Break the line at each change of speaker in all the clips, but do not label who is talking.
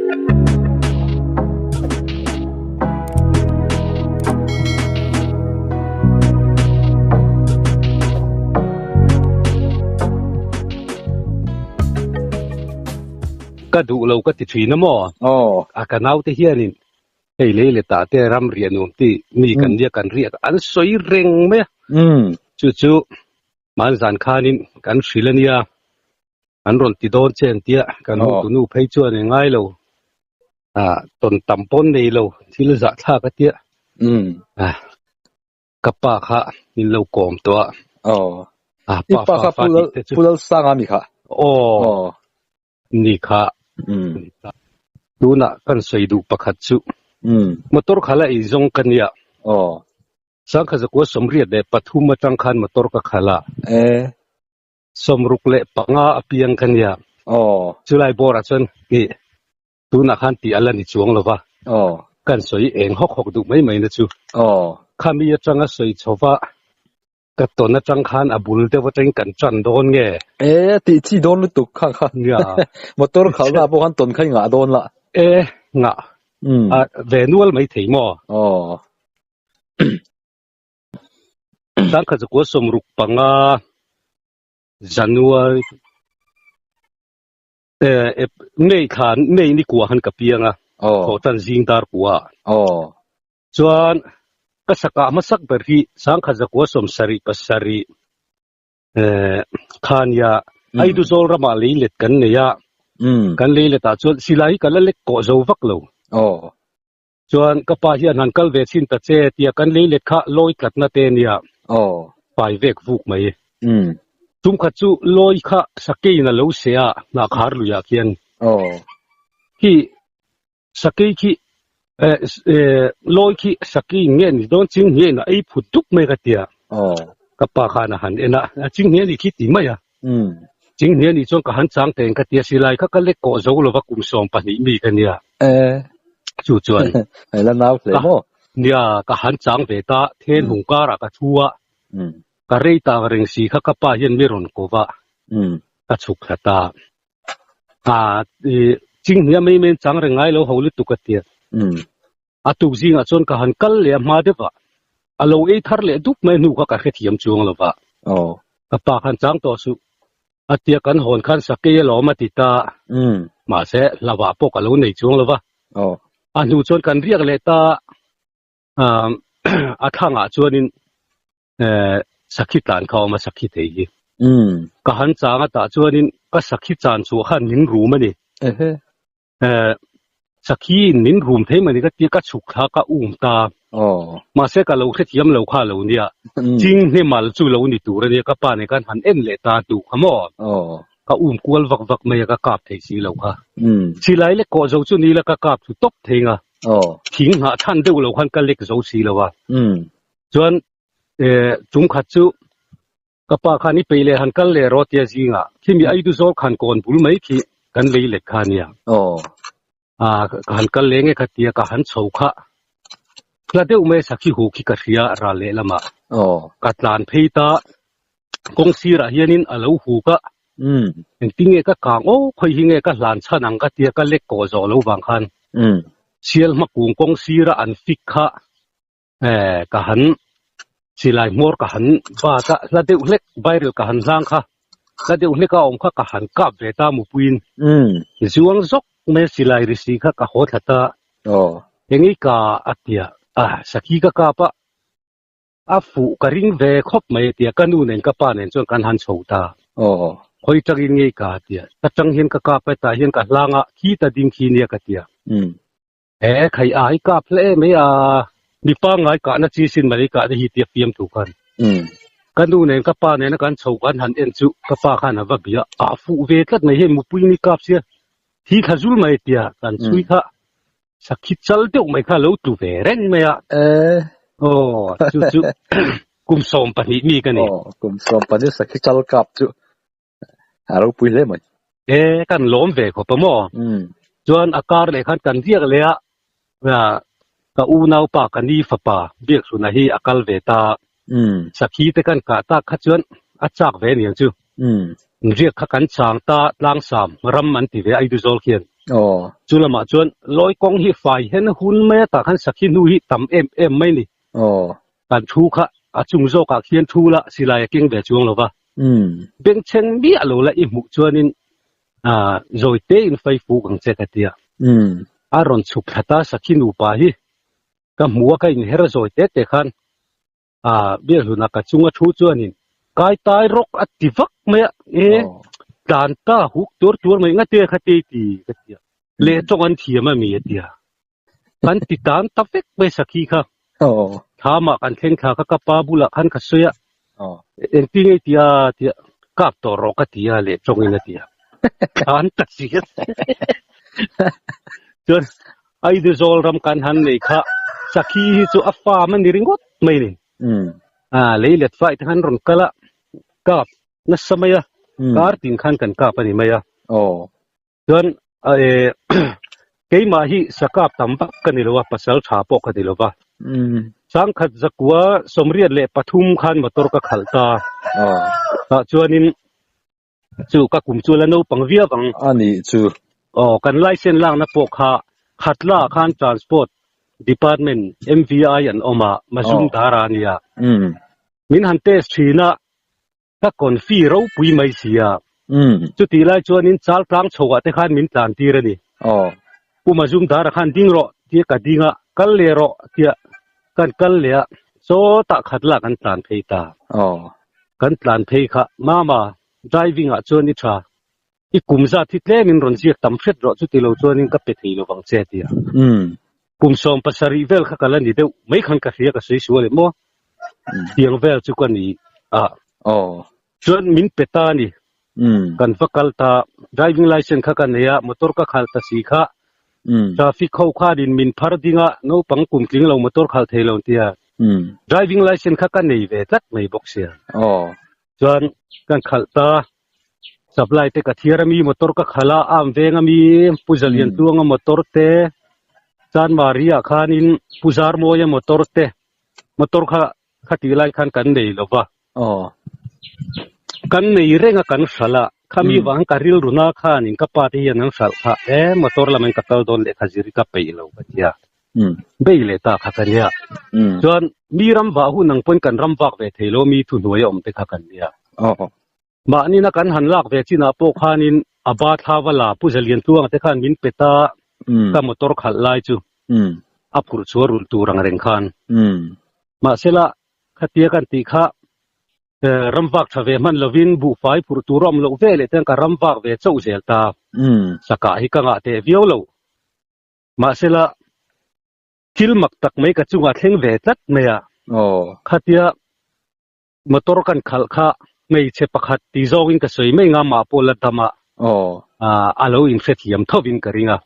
Ka duh lo ka ti thin a maw?
Aw.
A ka naute hianin hei lei leh tah te ram riah nuam ti mi kan nia kan riak an sawi reng mai a. Chu chu hmanzan khanin kan hrilh a nia. An rawn ti dawn che an tia kan hotu nu phei chuan i ngai lo. Ah tawn tam pawn nei lo thil zahthlak a tia. Ah. Ka pa kha min lo kawm tawh a.
Aw.
A
I
pa
pa
fa
kha
fa
Pu Lal
tih te chu.
Pu Lalsanga mi kha.
Aw.
Aw.
Ni kha.
Mm.
Tunah kan sawi duh pakhat chu.
Mm.
Motor khala ei zawng ka nia.
Aw.
Sangkha zakua 83 atang khan motor ka khala.
E.
65 a piang ka nia.
Aw.
Chulai bawrah chuan i Tunah khan tih a la ni chuang lo va, kan sawi eng hawk hawk duh mai mai na chu. Khami atanga sawi chho va, ka tawn atang khan a bul deuh atangin kan tan dawn nge?
E, tih chi dawn lutuk kha kha.
Nia.
Motor khalhna pawh khan tawn kha i ngah dawn la.
E, ngah. A ve nual mai thei maw?
Aw.
Sangkhat zakua 65 January. May thlan May ni kua han ka piang a thaw tan zing dar kua chuan ka sakah hmasak ber hi sangkhat zakua 77 khania Aiduzawl ramah leilet kan nei a kan leilet ah chuan silai hi ka la lek kawh zo vak lo chuan ka pa hian han kal ve chhin ta che tia kan leilet kha lawi tlatna te nia pai vek vuk mai. Tum khat chu lawi kha sakeiin a lo seh a hnahkhar luiah khian khi sakei khi lawi khi sakeiin nge ni dawn ching hniain a ei phut dup mai ka tia ka pa khan a han en a ching hniah ni khi ti mai a ching hniah ni chuan ka han chang teng ka tia silai kha ka lek kawh zo lova kum 12 mi ka nia. Chu chuan
la nau hle maw?
Nia ka han chang ve ta then hung karah ka thu a ka rei tak reng si kha ka pa hian mi rawn ko va ka chhuk thla ta a ching hnia mai mai chang reng ngai lo ho lutuk a tia a tuk zingah chuan ka han kal leh a hma deuh a a lo ei thar leh dup mai hnu kha ka hrethiam chuang lo va ka pa khan chang tawh suh A tia kan hawn khan sakei alawm a ti ta. Mahse, hlauhah pawh ka lo nei chuang lo va. A hnu chuan kan riak leh ta a thlangah chuanin sakhi tlan kha a awm a, sakhi thei hi. Ka han chang a tah chuanin ka sakhi chan chhuah khan min rum a ni. Sakhi in min rum thei mai ni ka tia ka chhuk thla ka um ta. Mahse ka lo hrethiam lo kha lo nia. Ching hnemal chu lo ni tur a nia ka pa nen khan han en leh ta duh kha maw. Ka um kual vak vak mai a ka kap thei si lo kha. Silai lek kawh zo chu ni la ka kap thu tawp thei nga. Thing nghah chhan deuh lo khan ka lek zo si lo a. Chuan tum khat chu Ka pa khan i peih leh han kal leh rawh tia zingah khimi Aidu zawl khan kawn bul mai khi kan lei let kha nia. Aw ka han kal leh nge kha tia ka han chho kha hla deuh mai sakhi hu khi ka hria ral leh lamah.
Aw
ka tlan phei ta kawng sirah hianin a lo hu ka engtinge ka kang aw khawi hi nge ka hlan chhan ang ka tia ka lek kawh zawh lo vang khan sial hmakung kawng sira an fik kha ka han silai hmawr ka han bat a hla deuh hlek viral ka han hlang kha hla deuh hlek a awm kha ka han kap ve ta mupuiin zuang zawk mai silai ri si kha ka haw thla ta engei ka a tia a sakhi ka kap a a fuh ka ring ve khawp mai a tia ka nu nen ka pa nen chuan kan han chho ta khawi tangin ngei ka tia ka tang hian ka kap a tah hian ka hlang a khi ta ding khi nia ka tia. He khai a hi kap hle mai a, mi pangngai kahna chi sin mai kahna hi tia fiam thu khan. Ka nu nen ka pa nena kan chho kan han en chu ka pa khan a va bia a fuh ve tlat mai hei mupui ni kap sia thi thla zul mai tia kan chhui kha sakhi chal deuh mai kha lo tlu ve reng mai a. Aw chu chu kum 12 mi ka ni.
Aw kum 12 sakhi chal kap chu A ropui hle mai.
E kan lawm ve khawp a maw? Chuan a kar leh khan kan biak leh a, ka unaupa ka ni fapa Biakhluna hi a kal ve ta. Sakhi te kan kah tak kha chuan a chak ve aniang chu. Riak kha kan chang ta tlangsam ram an ti ve Aiduzawl khian.
Aw.
Chu lamah chuan lawi kawng hi fai hen hun mai a tah khan sakhi hnu hi tam em em mai ni.
Aw.
Kan thu kha a chung zawkah khian thu la silai a keng ve chuang lo va. Bengchheng miah lo la i hmuh chuanin ah zawi te in fai fuk ang che ka ti a. A rawn chhuk thla ta sakhi nupa hi ka hmu a ka inher zawi te te khan ah biahluna ka chunga thu chuanin kai tai rawk a ti vak mai a e tlan ta huk tuar tuar mai nga te kha te ti ka ti a leh tawng an thiam a mi a ti a kan ti tan ta vek mai sakhi kha thlamah kan thleng thla kha ka pa bulah khan ka sawi a engtin nge tia tia kap tawh rawh ka ti a leh tawngin a ti a tlan ta si a chuan Aizawl ram kan han nei kha sakhi hi chu a farm a ni ringawt mai ni. Ah lei let fai te khan rawn kal a kap nasa mai a kar tin khan kan kap a ni mai a. Chuan keimah hi sakap tam vak ka ni lo a pasal tha pawh ka ni lo va. Sangkhat zakua 83 khan motor ka khalh ta. Tah chuanin Chu ka kum chu la naupang viau ang.
A nih chu.
Aw, kan licence lakna pawh kha Khatla khan Transport Department MVI an awm a, Mazumdar a nia. Min han test thin a, ka confi ropui mai si a. Chutih lai chuanin Chaltlang chhoah te khan min tlan tir a ni. Pu Mazumdar a khan ding rawh tia ka ding a, kal leh rawh tia kan kal leh a, sawtah Khatla kan tlan phei ta. Kan tlan phei kha, Mama, driving ah chuan i tha, i kum zat hi tlem in rawn ziak tam hret rawh chuti lo chuanin ka pe thei lovang che tia. Kum 17 vel kha ka la ni deuh mai khan ka hria ka sawi sual em aw. Tiang vel chu ka ni a. Chuan min pe ta a ni. Kan va kal ta, driving licence kha ka nei a, motor ka khalh ta si kha. Traffic ho khanin min phar ding a, naupang kum tling lo motor khalh thei lo tia. Driving licence kha ka nei ve tlat mai bawk sia. Chuan kan khalh ta, supply te ka thiar a mi motor ka khalh a, am veng a mi Pu Zalian Tluanga motor te, Chanmari ah khanin Pu Zarmawia motor te, motor kha khatih lai khan kan nei lo va. Kan nei reng a kan hralh a, khami vang ka rilru na khanin ka pa te hian an hralh kha e motor lamin ka kal dawn lehkha zir hi ka peih lo ka tia. Bei leh ta kha ka nia. Chuan mi ram vah hun ang pawn kan ram vak ve thei lo mi thuhnuai a awm te kha kan nia. Mahnina kan han lak ve chinah pawh khanin a ba thla va la Pu Zalian Tluanga te khan min pe ta ka motor khalh lai chu a phurh chhuah rulh tur ang reng khan. Mahsela khatia kan tih kha ram vak tha ve hman lovin buhfai phurh tur a awm loh ve leh ten ka ram vak ve chauh zel ta. Sakah hi ka ngah teh viau lo. Mahsela thil mak tak mai ka chungah thleng ve tlat mai a. Khatia Motor kan khalh kha hmeichhe pakhat ti zawngin ka sawi mai nga mah pawh la dam a, a lo inhrethiam thovin ka ring a.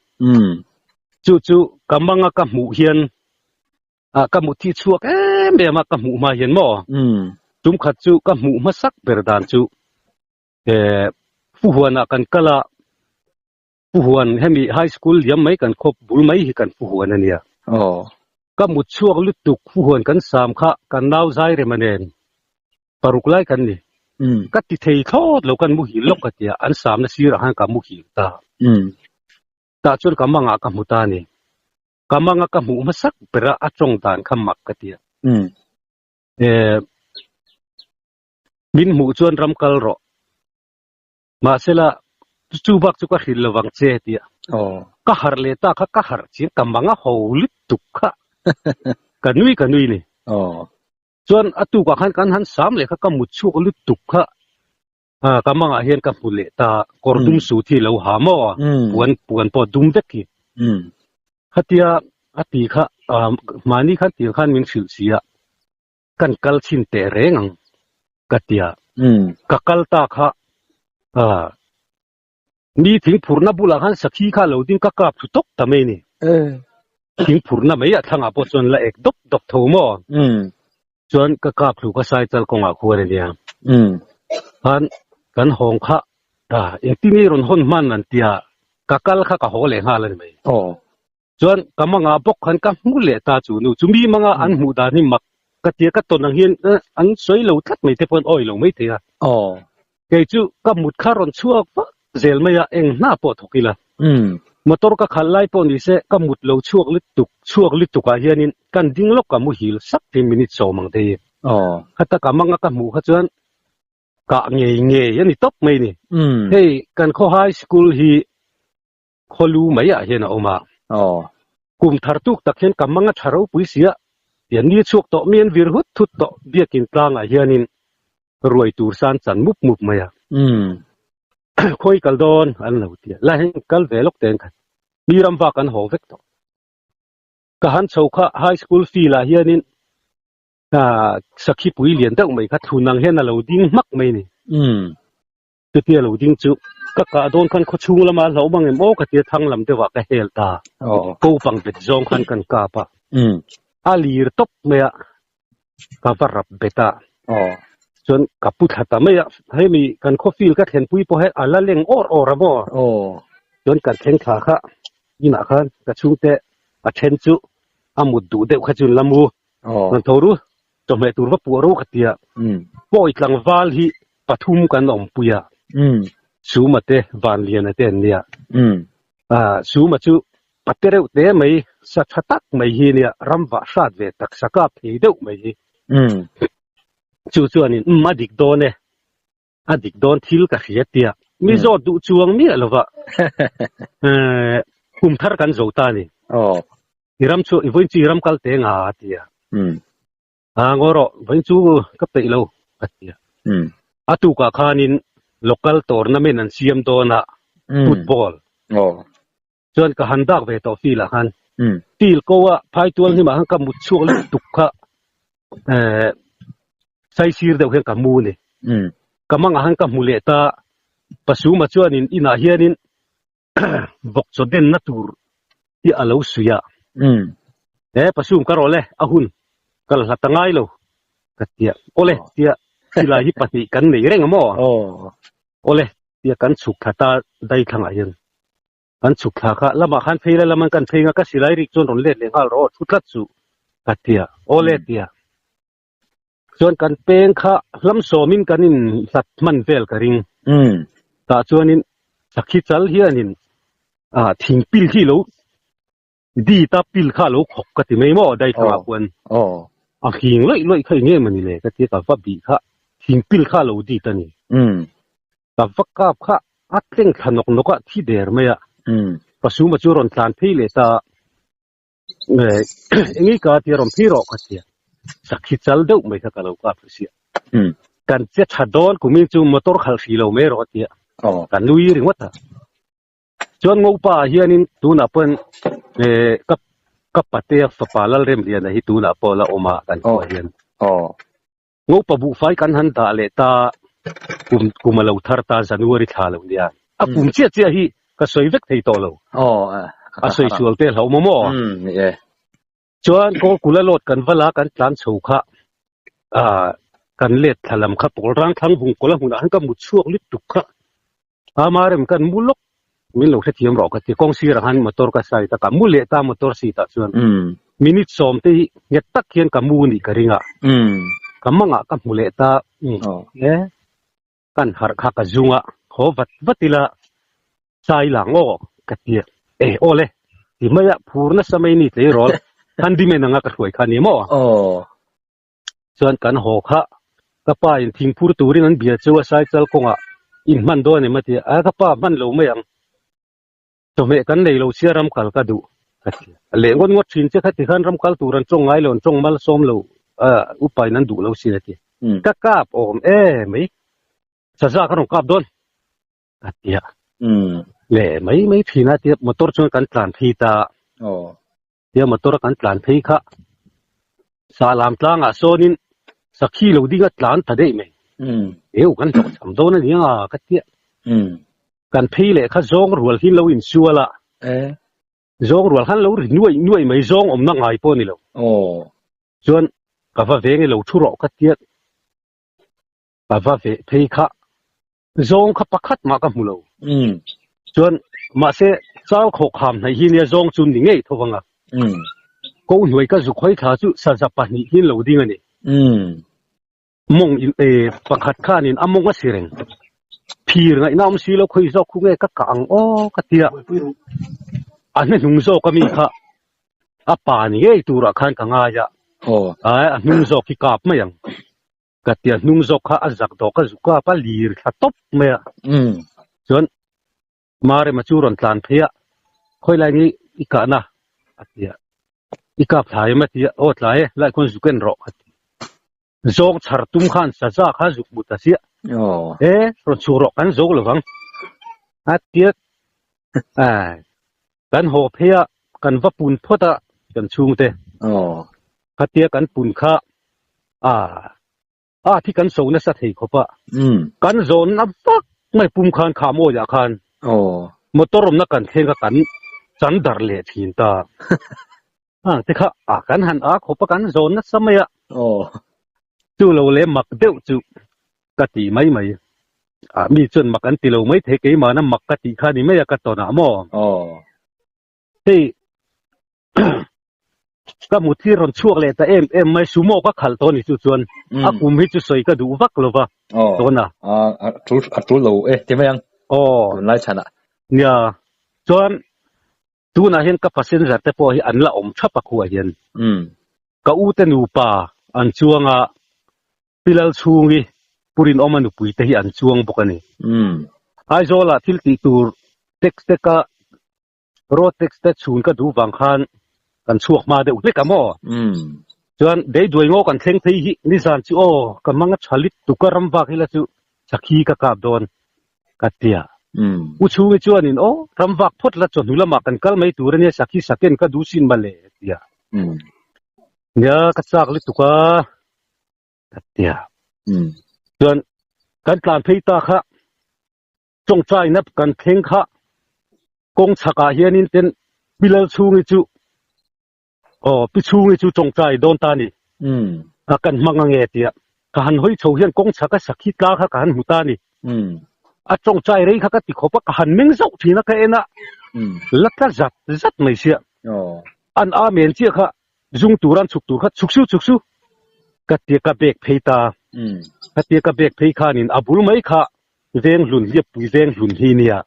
Chu chu ka manga ka hmuh hian ka hmu thi chhuak em em a ka hmuh hma hian maw? Tum khat chu ka hmuh hmasak ber dan chu Fuhuanah kan kal a, Fuhuan hemi high school liam mai kan khawp bul mai hi kan Fuhuan a nia. Ka mut chhuak lutuk Fuhuan kan sam kha kan nau zai rema nen paruk lai kan ni. Ka ti thei thlawt lo kan muhil lawk ka tia an samna sirah khan ka muhil ta. Tah chuan ka mangah ka hmu ta a ni. Ka manga ka hmuh hmasak bera a tawng dan kha mak ka tia. Min hmuh chuan ram kal rawh. Mahsela, chu bak chu ka hrilh lo vang che tia. Ka harh leh ta kha ka harh chiang ka mang a ho lutuk kha. Ka nui ka nui ni. Chuan a tukah khan kan han sam leh kha ka mut chhuak lutuk kha. Ka mangah hian ka hmu leh ta kawr dum suit hi lo ha maw a, puan puan pawh dum vek hi. Khatia a ti kha mahni khan tir khan min hrilh si a. Kan kal chhin teh reng ang ka tia. Ka kal ta kha mi thing phurhna bulah khan sakhi kha lo ding ka kap thlu tawk ta mai ni. Thing phurhna mai a thlangah pawh chuan la ek dawp dawp tho maw? Chuan ka kap thlu kha Saichal kawngah khuan a nia. Khan kan hawng kha engtin nge rawn hawn hman an tia ka kal kha ka haw leh nghal a ni mai. Chuan ka manga bawk khan ka hmu leh ta chu nu chu mi manga an hmuh dan hi mak ka tia ka tawn ang hian an sawi lo tlat mai te pawh an awi lo mai thei a. Kei chu ka mut kha rawn chhuak vak zel mai a eng hna pawh thawk ila. Motor ka khalh lai pawh ni se ka mut lo chhuak lutuk chhuak lutuk ah hianin kan ding lawk ka muhil sak thin minute sawm ang te hi. Khata ka mang a ka hmuh kha chuan kah ngei ngei a ni tawp mai ni. Hei kan khaw high school hi khawlu mai ah hian a awm a. Kum thar tuk tak hian ka mang a tha ropui sia tian ni chhuak tawh mi an vir hut thut tawh biakin tlang ah hianin ruai tur san chan mup mup mai a. Khawi kal dawn an lo ti a, la heng kal ve lawk teng khan mi ram vak an haw vek tawh. Ka han chho kha high school field ah hianin sakhi pui lian deuh mai kha thlun ang hian a lo ding hmak mai a ni. Chutia lo ding chu ka kah dawn khan khawchhung lama a hlauh mang em aw ka tia thang lam deuhah ka hel ta. Kopang bet zawng khan kan kap a, a lir tawp mai a. Ka va rap bet a, chuan ka pu thla ta mai a, hemi kan khawfil ka thlenpui pawh hi a la leng awr awr a maw? Chuan kan thleng thla kha inah khan ka chhungte a then chu a mut duh deuh kha chu an la mu, rawn tho ru, chawhmeh tur va puah ru ka ti a, pawi tlangval hi pathum kan awmpui a, Suma te Vanliana te an nia, Suma chu Pate reuh te mai, sa tha tak mai hi nia, ram vah hrat ve tak, sa kap thei deuh mai hi. Chu chuanin, Umm, a dik dawn e, a dik dawn thil ka hria tia mi zawt duh chuang miah lova kum thar kan zo ta a ni. I ram chu, i vawiin chu i ram kal teng a, a ti a. A ngaw rawh, vawiin chu ka peih lo, a ti a. A tukah khanin local tournament an siam dawn a, football. Chuan ka han dak ve tawh field ah khan field ko a phai tual hnim ah khan ka mut chhuak lutuk tuk kha eh sai sir deuh hian ka mu a ni. Ka mangah khan ka hmu leh ta Pasuma chuanin inah hianin vawk chaw denna tur hi a lo suih a. Eh Pasum ka rawh le a hun kal hlat a ngai lo ka tia awle tia silai hi pahnih kan nei reng a maw? Awle tia kan chhuk thla ta daithlangah hian kan chhuk thla kha lamah khan phei la laman kan phei nga ka silai rik chuan rawn let leh nghal rawh aw thu tlat chu ka tia aw le tia chuan kan peng kha hlam sawmin kan in hlat hman vel ka ring tah chuanin sakhi chal hianin ah thingpil hi lo Di ta pil kha lo khawk ka ti mai maw daithangah khuan a hing lawih lawih kha eng em a ni le ka ti a ka va bih kha thing pil kha lo dit a ni. Ka va kap kha a tleng thla nawk nawk a thi der mai a Pasuma chu rawn tlan phei leh ta engei ka tia rawn phei rawh ka ti a sakhi chal deuh mai kha ka lo kap ru sia kan che tha dawn kumin chu motor khalh hrih lo mai rawh a ti a ka nui ringawt a. Chuan Ngopa ah hianin tunah pawhin eh ka ka patea fapa Lalremliana hi tunah pawh la awm a kan khuah hian. Ngopa buhfai kan han dah leh ta kum kum a lo thar ta January thla lo nia. A kum chiah chiah hi ka sawi vek thei tawh lo. A sawi sual te hlauh maw maw? Chuan Kawlkula load kan va la kan tlan chho kha ah kan let thla lam kha pawl rang thlang vung kawla hmunah khan ka mut chhuak lutuk kha. Ama rem kan mu lawk min lo hrethiam rawh ka ti kawng sirah khan motor ka side a ka mu leh ta motor seat ah chuan minute sawm te hi nghet tak hian ka mu nih ka ring a ka mangah ka hmu leh ta e kan harh kha ka zung a haw vat vat ila sai lang aw ka ti a e aw le ti mai a phur nasa mai ni tleirawl handyman anga ka hruai kha ni maw Chuan kan haw kha ka pa in thingphur turin an bia chu a saichal kawngah in hman dawn em a ti a, ka pa hman lo mai ang, chawhmeh kan nei lo sia ram kal ka duh ka ti a, leh ngawt ngawt thin che kha ti khan ram kal tur an tawng ngai lo an tawng malsawm lo upa in an duh lo sin a ti, ka kap awm e mai saza ka rawn kap dawn a ti a, leh mai mai thin a tia motor chuan kan tlan phei ta. Tia motor a kan tlan phei kha Sahlam tlangah sawnin sakhi lo ding a tlan ta daih mai. Eu kan hlawh cham dawn a ni anga ka tia. Kan phei leh kha zawng rual hi lo insual a. Zawng rual khan lo ri nuaih nuaih mai zawng awmna ngai pawh a ni lo. Chuan ka va veng i lo thu rawh ka tia. Ka va veh phei kha zawng kha pakhat mah ka hmu lo. Chuan mahse chal khawh kham hnaih hi nia zawng chu ni ngei tho vang a. Ko hnuai ka zuk hawi thla chu saza pahnih hi lo ding a ni. Mawng in e pakhat khanin a mawng a si reng. Phir ngaihna awm si lo khawi zawk khu nge ka kah ang aw ka tia. A hnuhnung zawk ami kha a pa ni ngei turah khan ka ngai a. Ai a hnung zawk hi kap mai ang. Ka ti a hnung zawk kha a zak dawh ka zu kap a lir thla tawp mai a. Chuan Marema chu rawn tlan phei a, Khawi lai nge i kahna? a ti a. I kap thlai em? a ti a. Aw tlai e, lai khawn zuk en rawh a ti. Zawng chhar tum khan saza kha zuk hmu ta chiah. E, rawn chhuak rawh, kan zo lovang. A ti a. Ai, kan haw phei a, kan va pun phawt a kan chhungte. Khatia kan pun kha, a, a thi kan so nasa thei khawp a. Kan zawn na vak mai pum khan kha mawiah khan motor awmna kan thleng kha kan chan darh leh thin ta. Hang te kha a kan han a khawp a kan zawn nasa mai a. Chu lo leh mak deuh chu ka ti mai mai. A mi chuan mak an ti lo mai thei keimahna mak ka tih kha ni mai a ka tawn ah maw. Hei ka mut hi rawn chhuak leh ta em em mai sumo ka khalh tawh ni chu chuan a kum hi chu sawi ka duh vak lo va tawna.
A tul lo e ti mai ang.
Aw.
Tunlai chhanah.
Nia chuan Tunah hian ka passenger te pawh hi an la awm thap a khuah hian. Ka u te nupa an chuang a, Pi Lalchhungi, Pu Rinawma nupui te hi an chuang bawk a ni. Aizawlah thil tih tur tax te ka road tax te chhun ka duh vang khan kan chhuak hma deuh hlek a maw? Chuan Beiduai ngaw kan thleng phei hi nizan chu aw ka hmang a tha lit tuk a ram vak hi la chu Sakhi ka kap dawn ka tia. U chhungi chuanin aw ram vak phawt la chawhnu lamah kan kal mai tur ania sakhi saken ka duh sin male a tia. Nia ka chak lutuk a ka tia. Chuan kan tlan phei ta kha tawngtaina kan thleng kha kawng chhakah hianin ten Pilal chhungi chu Aw, pi chhungi chu tawngtai dawn ta ni. A kan hmang ange tia ka han hawi chho hian kawng chhaka sakhi tla kha ka han hmu ta ni. A tawngtai rei kha ka ti khawp a, ka han meng zauh thin a ka en a, la tla zat zat mai sia. An amen chiah kha zung tur an chhuk tur kha chhuk su chhuk su ka tia ka bek phei ta. Ka tia ka bek phei khanin a bul mai kha veng hlun hliappui veng hlun hi nia.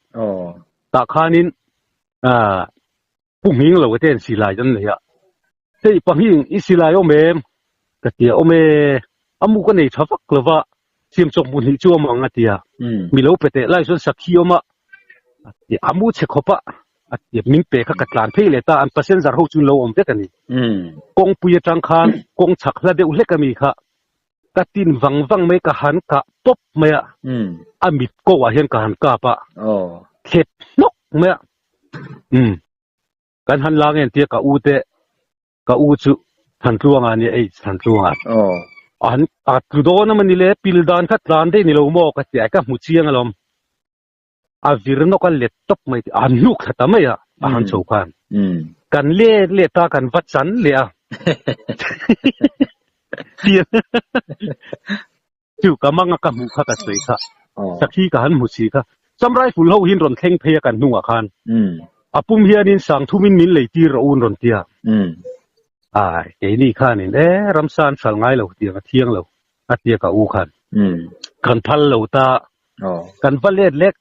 Tah khanin Pu Hming lo te an silai an nei a, Hei pahnih i silai awm em? Ka ti a, Awm e, a mu ka nei tha vak lo va, siam chawk hmuh hnih chu awm ang a ti a, Mi lo pe teh lai chuan sakhi awm a, a ti a, a mu chhe khawp a, a ti a, min pe kha ka tlan phei leh ta, an passenger ho chu an lo awm vek a ni. Kawngpui atang khan kawng chhak hla deuh hlek a mi kha ka tin vang vang mai ka han kah pawp mai a, a mit ko ah hian ka han kap a, thlep hnawk mai a. Umm kan han la ngen tia ka u te ka u chu Thantluanga nia ei Thantluanga an a tlu dawn a mani le pil dan kha tlan daih ni lo maw ka ti a ka hmu chiang alawm a vir nawk a let tawp mai a han hnuk thla ta mai a a han chho khan kan let let a kan va chan leh a Chu ka mang a ka hmuh kha ka sawi kha. Sakhi ka han hmu si kha. Sam rifle ho hin rawn thleng phei a kan hnungah khan. A pum hianin sang thumin min lei tir rawh u an rawn ti a. Ai, keini khanin e ramsa an hral ngai lo tiang a thiang lo a tia ka u khan. Kan phal lo ta. Kan va let lek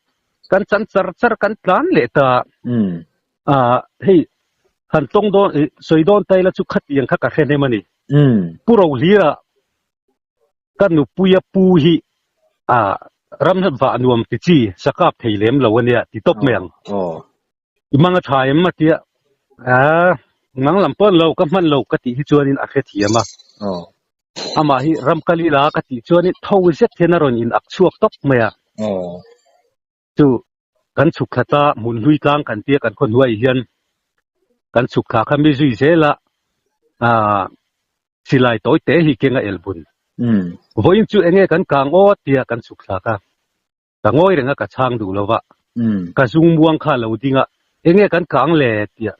kan chan char char kan tlan leh ta. Hei han tawng dawn sawi dawn ta ila chu khatiang kha ka hre hnem a ni. Pu Rohlira Ka nupuia pu hi a ram vah nuam ti chi sakap thei lem lo ania ti tawp mai ang. I mang a tha em a tia a mang lam pawn lo ka hman lo ka tih hi chuanin a hrethiam a. Amah hi ram kal ila ka tih chuanin tho zet hian a rawn in ak chhuak tawp mai a. Chu kan chhuk thla ta hmun hlui tlang kan tia kan khaw hnuai hian kan chhuk thla kha mi zui zel a ah silai tawi te hi keng a el bun. Vawiin chu enge kan kang aw tia kan chhuk thla kha ka ngawi reng a ka chhang duh lo va ka zung muang kha lo ding a enge kan kang le tia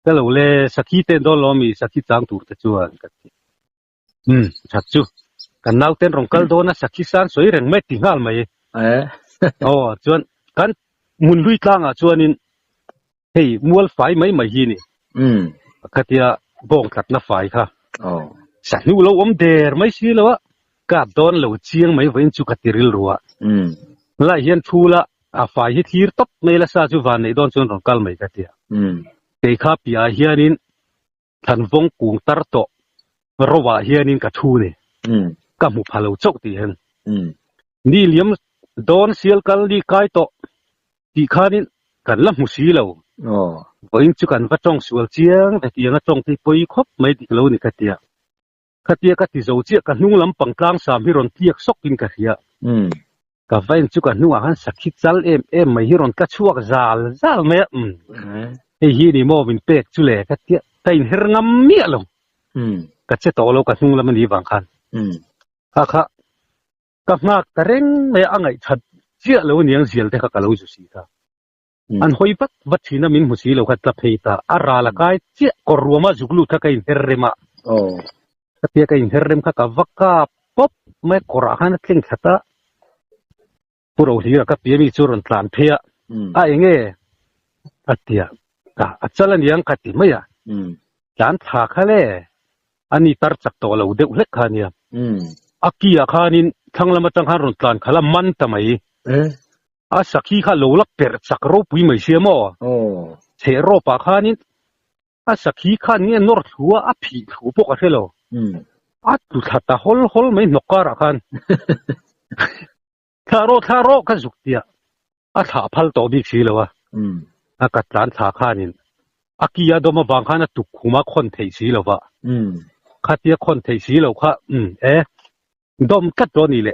ka lo le sakhi ten dawn lo ami sakhi chang tur te chuan ka ti. Umm that chu kan nauten rawn kal dawn a sakhi san sawi reng mai ti nghal mai. Aw chuan kan hmun hlui tlangah chuanin hei mual fai mai mai hi ni. Khatia bawng tlatna fai kha sahnu lo awm der mai si lo a kap dawn lo chiang mai vawiin chu ka ti rilru a. Lai hian thu la a fai hi thlir tawp mai la sa chu van neih dawn chuan rawn kal mai ka tia. Kei kha piahah hianin thlanvawng kung tar tawh ro-ah hianin ka thu ni. Ka hmu pha lo chauh tih hian. Ni liam dawn sial kal ni kai tawh tih khanin kan la hmu si lo. Vawiin chu kan va tawng sual chiang ve tih anga tawng te hi pawi khawp mai dik lo ni ka tia. Khatia ka ti zo chiah ka hnung lampang tlang sam hi rawn tliak sawk in ka hria. Ka vain chu ka hnungah khan sakhi chal em em mai hi rawn tla chhuak zal zal mai a, umm hei hi ni maw min pek chu le ka tia ka inher ngam miah lo. Ka che tawh lo ka hnung lam a nih vang khan. Kha kha ka nghak ta reng mai a, a ngaihthat chiah lo aniang zial te kha ka lo zu si ta. An hawi vat vat thin a, min hmu si lo kha tla phei ta. A ral a kai chiah, kawr ruama zuk lut kha ka inher rem a. Khatia ka inher rem kha ka va kap pawp mai a, kawrah khan a tleng thlat a. Pu Rohlira ka pi ami chu rawn tlan phei a, a eng e? A ti a, ka a chal aniang ka ti mai a. Tlan thla kha le, a ni tar chak tawh lo deuh hlek kha ania. A ki ah khanin thlang lam atang khan rawn tlan khalh a, man ta mai. A sakhi kha lo la perh chak ropui mai sia maw? Chheh rawpah khanin a sakhi khan nge nawr thlu a, a phih thlu pawh ka hre lo. A tlu thla ta hawl hawl mai hnawk karah khan. Thlah rawh thlah rawh ka zuk tia a thlah phal tawh bik si lo a. A ka tlan thla khanin a ki a dawm avang khan a tuk khum a khawn theih si lo va. Khatia khawn theih si lo kha e Dawm tlat dawn ni le.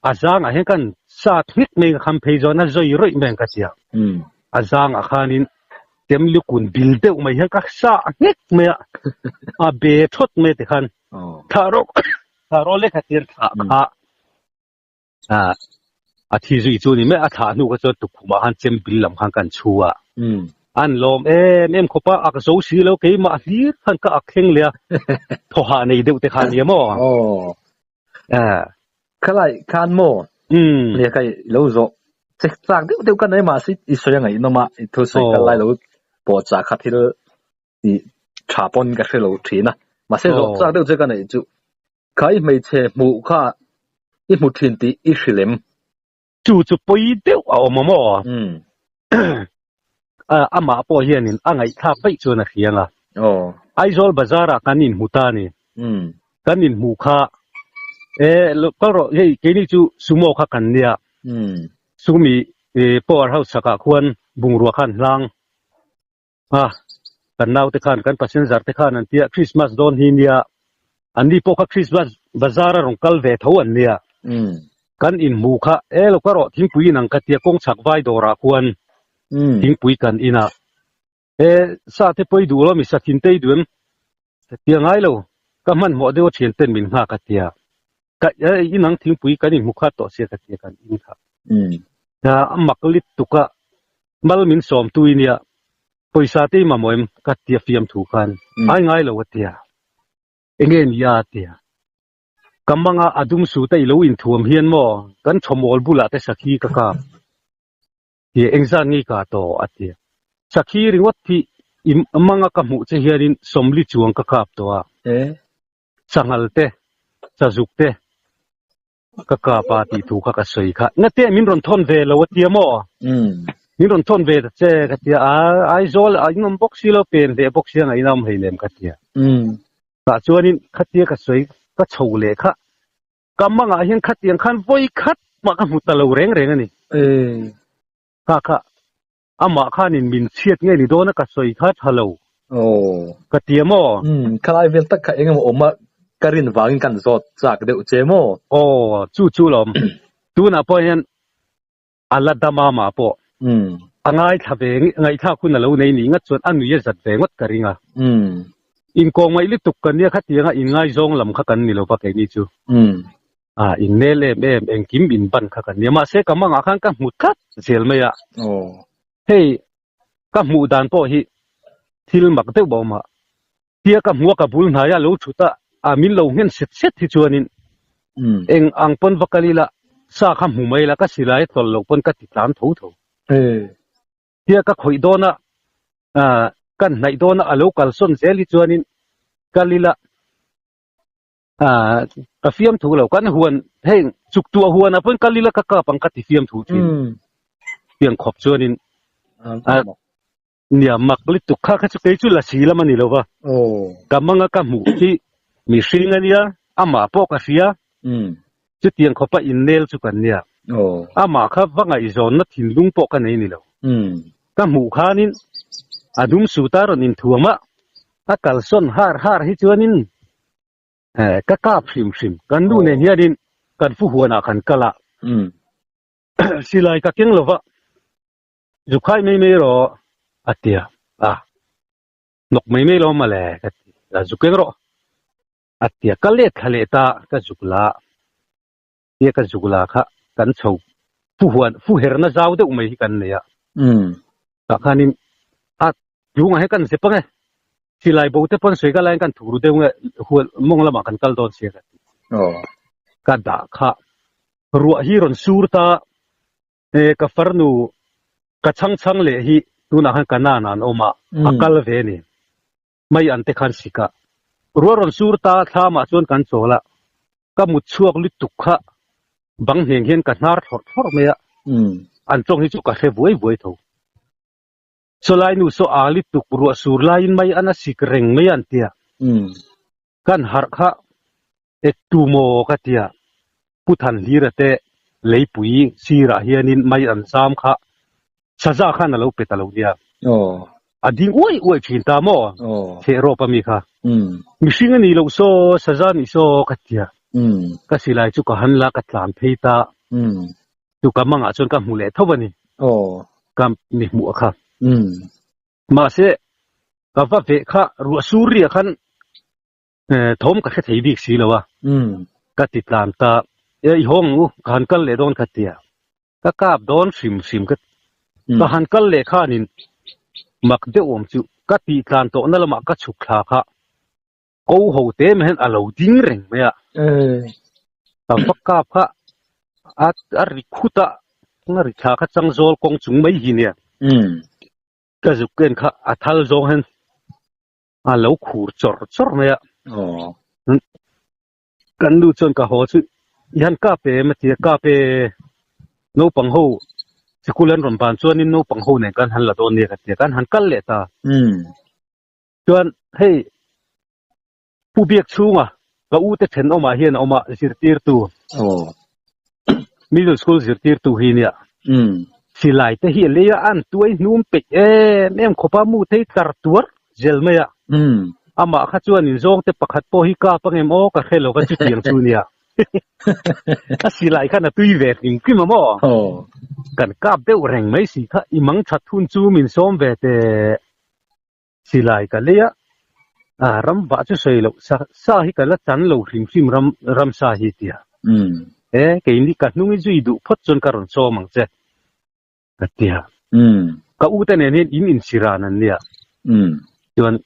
A zangah hian kan sat nghek mai ka kham phei zawn a zawi rawih mai ang ka tia. A zangah khanin chem lukun bil deuh mai hian ka sa nghek mai a, a be thawt mai ti khan thlah rawh thlah rawh lek khatin thlah kha a thi zui chu ni mai a thlah hnu kha chuan tukkhumah khan chem bil lam khan kan chhu a. An lawm em em khawp a, ak zo si lo keimah hlir khan ka ak thleng leh a, thaw hah nei deuh te kha nia maw?
Aw. Khalai khan maw? Nia kai lo zawh chek chak deuh deuh ka nei mahse i sawi a ngaihnawm a, i thu sawi kal lai lo pawh chah kha thil i tha pawn ka hre lo thin a, mahse zawh chak deuh che ka neih chu kha i hmeichhe hmuh kha i hmu thin tih i hrilh em?
Chu chu pawi deuh a awm a maw? Amah pawh hianin a ngaihthlak vaih chuan a hria ang a. Aizawl bazar-ah kan inhmu ta a ni. Kan inhmu kha, e, kal rawh, hei keini chu sumo kha kan nia. Sumi power house chhakah khuan bungrua khan hlang a, kan naute khan, kan passenger te khan an tia Christmas dawn hi nia, anni pawh kha Christmas bazar a rawn kal ve tho an nia. Kan inhmu kha, e lo ka rawh thingpui in ang ka tia kawng chhak vai dawrah khuan thingpui kan in a, e sa te pawh i duh lo mi sathin te i duh em? Ka tia ngai lo, ka hmanhmawh deuh a thian ten min nghak a tia, ka in ang thingpui kan inhmu khat tawh sia ka tia kan in kha. A mak lit tuk a, mal min sawm tu i nia, pawisa te i mamawh em? Ka tia fiam thu khan, ai ngai lo a tia, enge ni a tia, ka manga a dum sut a i lo inthuam hian maw kan thawmawl bulah te sakhi ka kap. Tia engzat nge ka tawh a ti. Sakhi ringawt hi i manga ka hmuh che hianin sawmli chuang ka kap tawh a. Sanghal te, chazuk te ka kap a tih thu kha ka sawi kha. Ngate min rawn thawn ve lo a tia maw? Min rawn thawn ve ta che ka tia. A Aizawl a inawm bawk si lo, pen leh bawk sia ngaihna awm hleinem ka tia. Tah chuanin khatia ka sawi ka chho leh kha Ka mangah hian khatiang khan vawi khat mah ka hmu ta lo reng reng a ni. Kha kha amah khanin min chhiat nge ni dawn a ka sawi kha tha lo ka ti a maw?
Khalai vel tak kha eng emaw awm a ka rin vangin kan zawt chak deuh che maw?
Aw chu chu lawm. Tunah pawh hian a la dam a mah pawh a ngaithla ve ngaihthlak hun a lo nei nih ngat chuan a nui a zat ve ngawt ka ring a. Inkawng ngaih lutuk kan nia khatianga inngaizawng lam kha kan ni lo va keini chu. A innel em em engkim inban kha kan nia mahse ka mangah khan ka hmu tlat zel mai a. Hei ka hmuh dan pawh hi thil mak deuh bawk mah. Tia ka hmu a ka bul hnai a lo thut a, a min lo nghen set set hi chuanin eng ang pawn va kal ila sa kha hmu mai ila ka silai a tawlh loh pawn ka ti tlan tho tho. Tia ka khawih dawn a, kan hnaih dawn a a lo kalsawn zel hi chuanin kal ila ka fiam thu lo kan huan heng chuk tuah huan ah pawn kal ila ka kap ang ka ti fiam thu thin. Tiang khawp chuanin. Nia mak lutuk kha kha chu kei chu lasi lam a ni lo va. Ka manga ka hmuh hi mihring a nia, amah pawh ka hria. Chutiang khawpa innel chu kan nia. Amah kha va ngaihzawnna thinlung pawh ka nei ni lo. Ka hmuh khanin a dum suta rawn inthuam a, a kalsawn har har hi chuanin ka kap hrim hrim. Kan nu nen hianin kan fu huanah kan kal a, silai ka keng lo va. Zu khai mai mai rawh a ti a, a hnawk mai mai lo mawle ka ti a, zu keng rawh a ti a, ka let thla leh ta ka zuk la tia ka zuk la kha kan chho fu huan fu herna zau deuh mai hi kan nei a, tah khanin a tlungah hian kan zep ang e, silai bo te pawn sawi ka laiin kan thuk ru deuh nge huan mawng lamah kan kal dawn sia ka ti, ka dah kha ruah hi rawn sur ta. E ka farnu ka chhang chhang leh hi tunah khan ka nana an awm a, a kal ve a ni. Mai an te khan sik a. Ruah rawn sur ta thlamah chuan kan chawl a, ka mut chhuak lutuk kha bang hneng hian ka hnar thlawrh thlawrh mai a, an tawng hi chu ka hre vuai vuai tho. Sawlai nu saw a lutuk ruah sur laiin mai an a sik reng mai a an tia. Kan harh kha ek tu maw ka tia, Pu Thanhlira te leipui sirah hianin mai an zam kha saza khan a lo pe ta lo nia. A ding uai uai thin ta maw? Chheh rawp a mi kha. Mihring a nih loh saw, saza nih saw ka tia. Ka silai chu ka han la ka tlan phei ta. Chu ka mangah chuan ka hmu leh tho a ni. Ka mi hmuh a kha. Mahse, ka va veh kha ruah sur riah khan thawm ka hre thei bik si lo a, ka ti tlan ta, e i hawng u, ka han kal leh dawn kha tia, ka kap dawn hrim hrim ka ti, ka han kal leh khanin mak deuh awm chu ka tih tlan tawhna lamah ka chhuk thla kha ko ho te mai hian a lo ding reng mai a, ka va kap kha a ri khut a, a ri thla kha changzawl kawng chung mai hi nia. Ka zuk en kha a thal zawng hian a lo khur chawr chawr mai a. Kan nu chuan ka haw chu i han kap em a ti a, kap e naupang ho sikul an rawn ban chuanin naupang ho nen kan han la dawn nia ka ti a, kan han kal leh ta. Chuan hei Pu Biak chhunga ka u te thenawmah hian a awm a, zirtirtu. Middle school zirtirtu hi nia. Silai te hi a lei a, an tuai hnum peih em em khawp a, mu thei tlar tuar zel mai a. Amah kha chuan inzawng te pakhat pawh hi kap angem aw ka hre lo va chutiang chu nia. A silai khan a tui ve hrim hrim a maw? Kan kap deuh reng mai si kha, i mang that hun chu min sawm ve teh. Silai ka lei a, ah ram vah chu sawi loh sa sa hi ka la chan lo hrim hrim ram ram sa hi tia. E keini ka hnung i zui duh phawt chuan ka rawn sawm ang che ka tia. Ka u te nen hian in insiran an nia. Chuan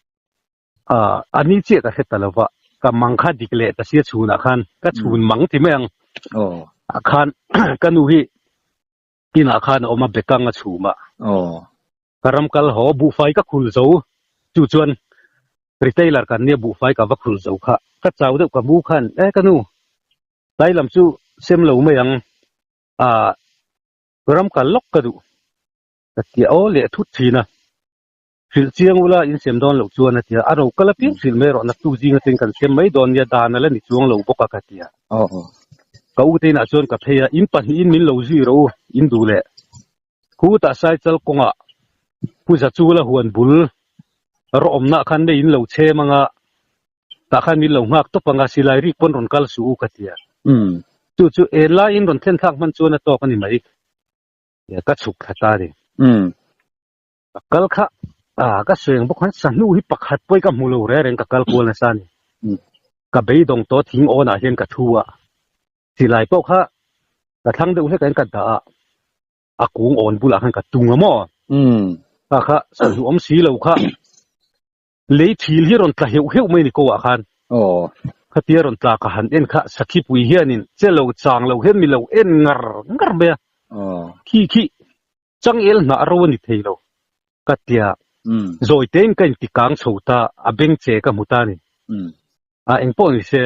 ah a ni chiah ka hre ta lo va, ka mang kha dik leh ta sia chhunah khan ka chhun mang ti mai ang. Ah khan ka nu hi inah khan a awm a bekang a chhum a. Ka ram kal haw buhfai ka khul zo chu chuan retailer kan nia buhfai ka va khul zo kha ka chau deuh ka mu khan e ka nu tlai lam chu sem lo mai ang ah ram kal lawk ka duh ka ti a aw leh thut thin a hrilh chiang ula in sem dawn loh chuan a ti a a ro kal apiang hrilh mai rawh naktuk zing atangin kan sem mai dawn nia dan a la ni chuang lo bawk a ka ti a ka u te inah chuan ka phei a in pahnihin min lo zui rawh u in duh leh Khutah Saichal kawngah Pu Zachula huan bul rawhawmna khan mei in lo chhem anga tah khan min lo nghak tawp anga silai rik pawn rawn kal suh u ka ti a. Chu chu en laiin rawn thlen thlak hman chuan a tawk a ni mai. Ka chhuk thla ta a ni. Ka kal kha ka sawi ang bawk khan sahnu hi pakhat pawhin ka hmu lo reng reng ka kal kual nasa a ni. Ka beidawng tawh thing awnah hian ka thu a. Silai pawh kha ka thlang deuh hlek ah hian ka dah a. a kung awn bulah khan ka tung a maw? Kha kha sahnu awm si lo kha lei thil hi rawn tla heuh heuh mai ni ko ah khan. Khatia rawn tla ka han en kha sakhipui hianin che lo chang lo hian mi lo en ngar ngar mai a. Khi khi changel hnah ro a ni thei lo ka tia zawi tein ka inti kang chho ta a beng che ka hmu ta a ni. A engpawh ni se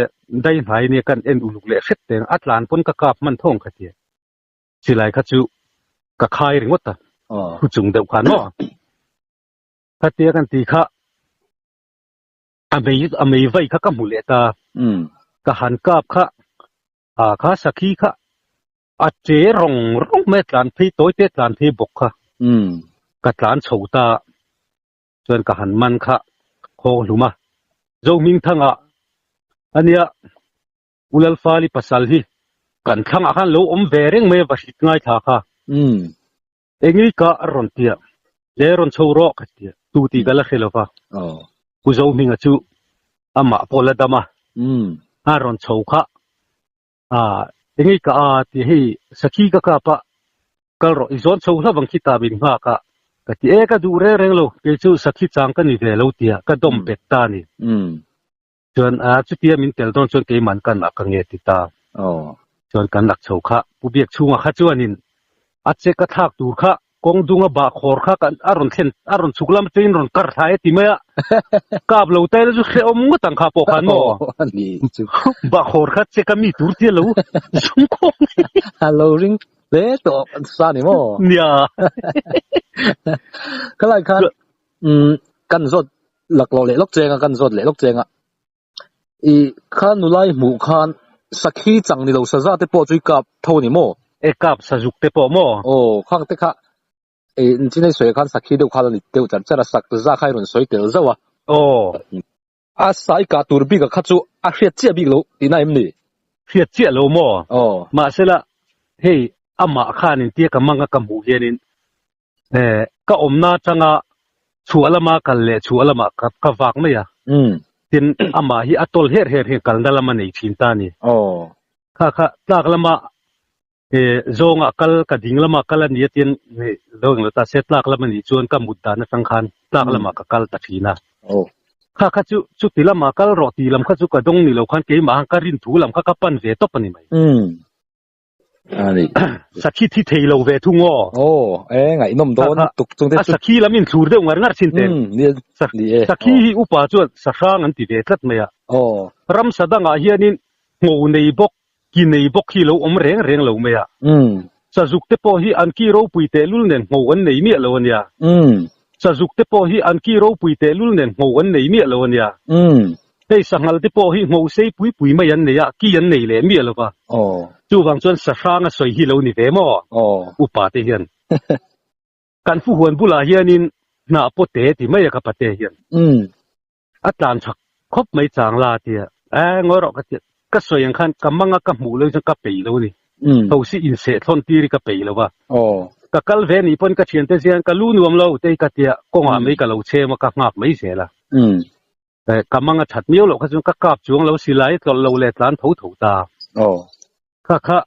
dai hnai nia kan en uluk leh hret teng a tlan pawn ka kap hman thawng kha tia. Silai kha chu ka khai ringawt a, thu chung deuh khan maw. Khatia kan ti kha a mei a mei vai kha ka hmu leh ta. Ka han kap kha a kha sakhi kha a che rawng rawng mai a tlan phei tawi te tlan phei bawk kha. Ka tlan chho ta chuan ka han man kha khawng hlum a. Zohmingthanga ania U Lalfali pasal hi kan thlangah khan lo awm ve reng mai a va hrit ngaithla kha. Engei ka a rawn ti a, Le rawn chho rawh ka ti a, tu tih ka la hre lo va. Pu Zohminga chu amah pawh la dam a, a rawn chho kha a, Engei ka a ti a, hei sakhi ka kap a, kal rawh i zawn chho hlauh ang khi ta min nghak a, ka ti e ka duh reng reng lo, kei chu sakhi chang ka ni ve lo ti a, ka dawm bet ta a ni. Chuan a chutia min tel dawn chuan keiman kan ak ange ti ta. Chuan kan ak chho kha Pu Biak chhunga kha chuanin a check a thlak tur kha kawng dunga bah khawr kha kan a rawn thlen a rawn chhuk lam atangin rawn kar thla e ti mai a. Kap lo ta ila chu hrehawm ngawt ang kha pawh khan maw. Bah khawr kha check a mi tur tia lo zung khawng.
A lo ring hle tawh sa ni maw.
Nia.
Khalai khan kan zawt Laklawh leh lawk cheng a, kan zawt leh lawk cheng a. I kha nulai hmuh khan sakhi chang ni lo saza te pawh chu i kap tho a ni maw?
E kap sazuk te pawh maw?
Aw, khang te kha e chinai sawi khan sakhi deuh kha la ni deuh char char a, sak za kha i rawn sawi tel zauh a.
Aw.
A sa i kah tur bik ah kha chu a hriat chiah bik lo tihna em ni?
Hriat chiah lo maw?
Aw.
Mahsela hei amah khan intia ka mang a ka hmuh hianin Eh, ka awmna atanga chhuah lama kal leh chhuah lamah ka ka vak mai a. Tin, amah hi a tawl her her hian kalna lam a nei thin ta a ni. Kha kha tlak lama eh zawngah kal ka ding lama kal a ni a tin lo englo ta se tlak lam a nih chuan ka mut dan atang khan tlak lamah ka kal ta thin a. Kha kha chu chuti lamah kal rawh tih lam kha chu ka dawng ni lo khan keimah khan ka rin thu lam kha ka pan ve tawp a ni mai.
Ani.
Sakhi thi thei lo ve thung aw.
Aw, e ngaihnawm dawn tuk chung te
chu. A sakhi lam in thlur deuh ngar ngar thin ten.
Ni ni e.
Sakhi hi upa chuan sahrang an ti ve tlat mai a.
Aw.
Ramsa dangah hianin ngho nei bawk, ki nei bawk hi lo awm reng reng lo mai a. Sazuk te pawh hi an ki ropui tehlul nen ngho an nei miah lo ania. Sazuk te pawh hi an ki ropui tehlul nen ngho an nei miah lo ania. Hei sanghal te pawh hi ngho sei pui pui mai an nei a, ki an nei leh miah lo va. Chuvang chuan sahrang a sawi hi lo ni ve maw? Upa te hian. Kan fuhuan bulah hianin hnah pawh te ti mai a ka pate hian. A tlan chak khawp mai chang la a ti a. E ngawi rawh ka ti a. Ka sawi ang khan ka mang a ka hmuh lo chuan ka pei lo a ni. Tho si inseh thlawn tir hi ka pei lo va. Ka kal ve nih pawn ka thiante zian ka lu nuam lo te hi ka ti a, kawngah mai ka lo chhem a ka nghak mai zel a. Ka mang a that miau loh kha chuan ka kap chuang lo si lai tlawlh lo leh tlan tho tho ta. Kha kha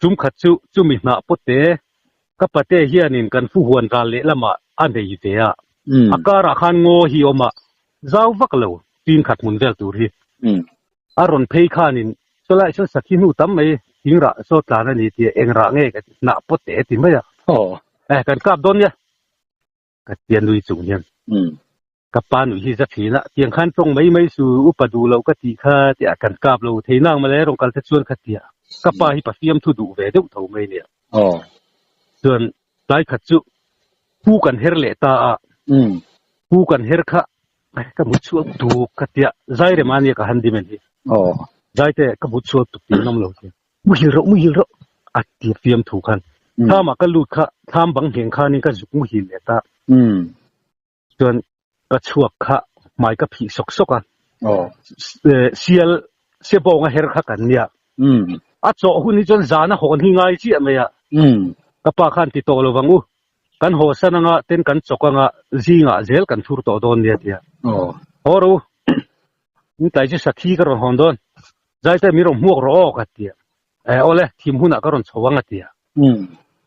tum khat chu chumi hnah pawte ka pate hianin kan fuhuan ral leh lamah a nei ve a. A karah khan ngaw hi awm a, zau vak lo tin khat hmun vel tur hi. A rawn phei khanin chulaiah chuan sakhi hnu tam mai thing rah saw tlan a ni tih eng rah nge ka ti hnah pawte ti mai a. Kan kap dawn nia. Ka tia nui chung hian ka pa nui hi za thin a, tiang khan tawng mai mai su upa duh loh ka tih kha tia kan kap lo thei nang mawle rawn kal te chuan kha tia ka pa hi Pathiam thu duh ve deuh tho mai nia. Chuan tlai khat chu pu kan her leh ta a, pu kan her kha ka mut chhuak tuk ka tia zai rem a nia ka han dim en hi. Zai te ka mut chhuak tuk tih an awm lo tia. Muhil rawh, muhil rawh a ti fiam thu khan. Thlamah ka lut kha thlam bang ngheng khanin ka zuk muhil leh ta. Chuan ka chhuak kha hmai ka phih sawk sawk a. Sial sebawng a her kha kan nia. A chawh hun hi chuan zan a hawn hi ngai chiah mai a. Ka pa khan ti tawh lo vang u. Kan haw san anga ten kan chawk anga zingah zel kan thur tawh dawn nia tia. Haw rawh u. Tlai chu sakhi ka rawn hawn dawn. Zaite min rawn hmuak rawh aw ka ti a. Eh awle thim hunah ka rawn chho ang a ti a.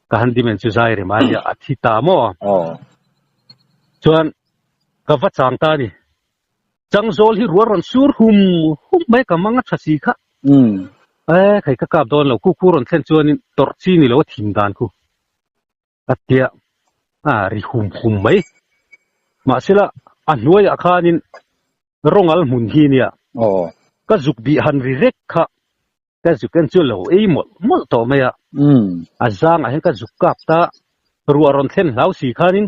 Ka han dimen chu zai rem a nia a thi ta maw. Chuan ka va chang ta a ni. Changzawl hi rual rawn sur hum hum mai ka mang a tha si kha. Eh khai ka kap dawn lo khu khu rawn thlen chuanin tawrh chi ni lo a thim dan khu. A tia a ri hum hum mai. Mahsela a hnuaiah khanin Rawngal hmun hi nia ka zuk bih han ri rek kha ka zuk en chu lo ei mawlh mawlh tawh mai a. A zangah hian ka zuk kap ta ruah rawn thlen hlau si khanin.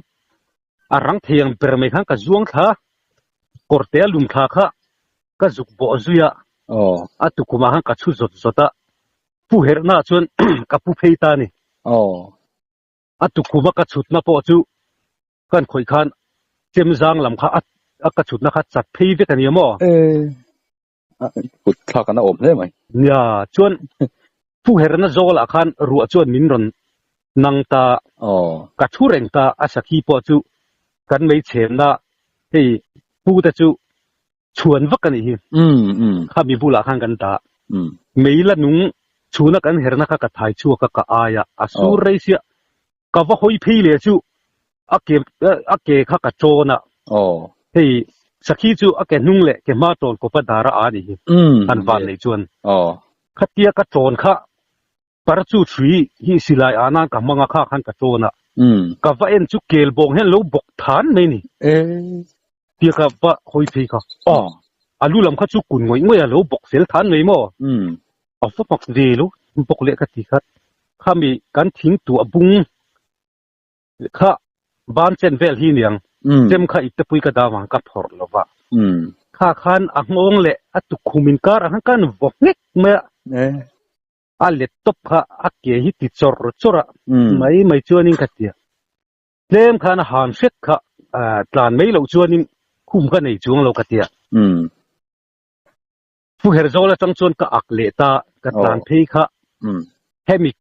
A rang thei ang ber mai khan ka zuang thla, kawrte a lum thla kha ka zuk bawh zui a, a tukumah khan ka chhu zawt zawt a, pu herhna ah chuan ka pu phei ta a ni. A tukuma ka chhutna pawh chu kan khawih khan chem zang lam kha a ka chhutna kha chat phei vek a ni maw?
Kut thlak an a awm hle mai.
Nia, chuan pu herna zawlah khan ruah chuan min rawn nang ta, ka thu reng ta, a sakhi pawh chu kan mei chhenna hei pu te chu chhuan vak a nih hi. Khami bulah khan kan dah. Mei la nung chhuna kan herna kha ka thai chhuak a, ka ai a, a sur rei sia. Ka va hawi phei leh chu a ke a ke kha ka tawn a. Hei sakhi chu a ke hnung leh ke hma tawn kawpa dar a a nih hi. Han van nei chuan. Khatia ka tawn kha par chu thui hi silai ah nan ka hmang a kha khan ka tawn a. Ka va en chu kel bawng hian lo bawk than mai ni. Tia ka va hawi phei kha. A lu lam kha chu kun ngawih ngawih a lo bawk fel than mai maw. A va mak ve lo bawk leh ka ti kha. Khami kan thing tuah bung kha ban chen vel hi niang chem kha ipte pui ka dam ang ka phawrh lo va. Kha khan a nghawng leh a tukkhum inkar ang khan kan vaw nghek mai a. A let tawp kha a ke hi ti chawr chawr a mai mai chuanin ka ti a. Tlem khan a han hret kha tlan mai loh chuanin khum ka nei chuang lo ka ti a. Pu Herzawl atang chuan ka ak leh ta, ka tlan phei kha hemi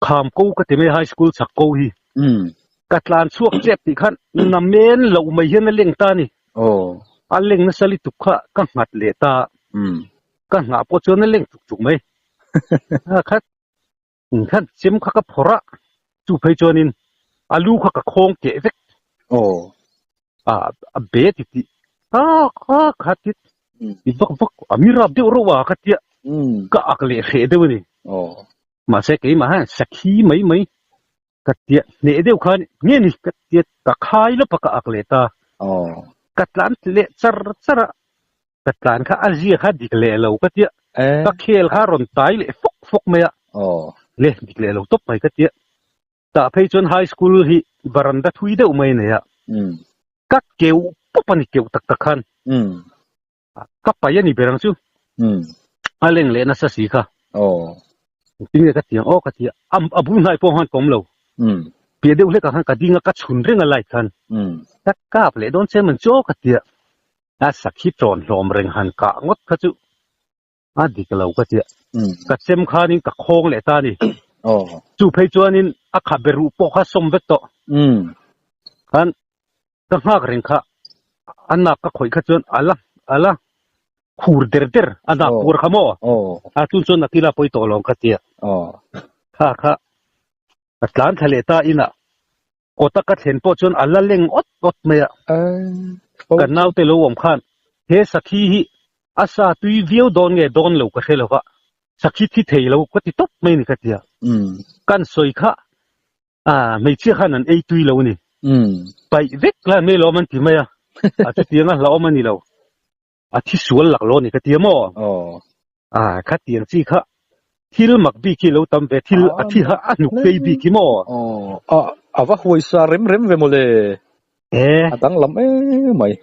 kham ko ka ti mai high school chhak ko hi. Ka tlan chhuak chep tih khan na men loh mai hian a leng ta a ni. A leng nasa lutuk kha ka nghat leh ta, ka nghah pawh chuan a leng chuk chuk mai. Kha khan chem kha ka phawrh a, chu phei chuanin a lu kha ka khawng keh vek. A be ti tih kha kha kha ti ti vak vak a mi rap deuh reuh a kha tia ka ak leh hreh deuh a ni. Mahse keimah hian sakhi mai mai ka tia hneh deuh khan nge ni ka tia ka khai lawp a ka ak leh ta. Ka tlan leh char char a, ka tlan kha a zia kha dik leh lo ka tia ka khel kha rawn tai leh fawk fawk mai a le dik leh lo tawp mai ka tia tah phei chuan high school hi varanda thui deuh mai a nei a ka keuh pawp a ni keuh tak tak khan ka pai a ni ber ang chu a leng leh nasa si kha tinge ka ti ang aw ka ti a a bul hnai pawh khan ka awm lo piah deuh hlekah khan ka ding a ka chhun reng a light khan ka kap leh dawn che man chu aw ka ti a. A sakhi tawn hlawm reng han kah ngawt kha chu a dik lo ka tia. Ka chem khanin ka khawng leh ta a ni. Chu phei chuanin a kha be ruh pawh kha sawm vek tawh. Khan ka nghak reng kha a nak ka khawih kha chuan a la a la khur der der a nak puar kha maw? A chun chuan nakila pawi tawh lo ang ka tia. Kha kha ka tlan thla leh ta inah Kawta ka thlen pawh chuan a la leng awt awt mai a. Kan naute lo awm khan he sakhi hi a sa tui viau dawn nge dawn lo ka hre lo va, sakhi thi thei lo ka ti tawp mai a ni ka ti a. Kan sawi kha hmeichhia khan an ei tui lo a ni. Paih vek lai mai lawm an ti mai a, a chutiang a hlauhawm a ni lo. A thi sual lak lo a ni ka ti a maw? Khatiang chi kha thil mak bik hi lo tam ve, thil a thi ha a hnuk phei bik hi maw?
A va huaisa rem rem ve mawle. A danglam em mai.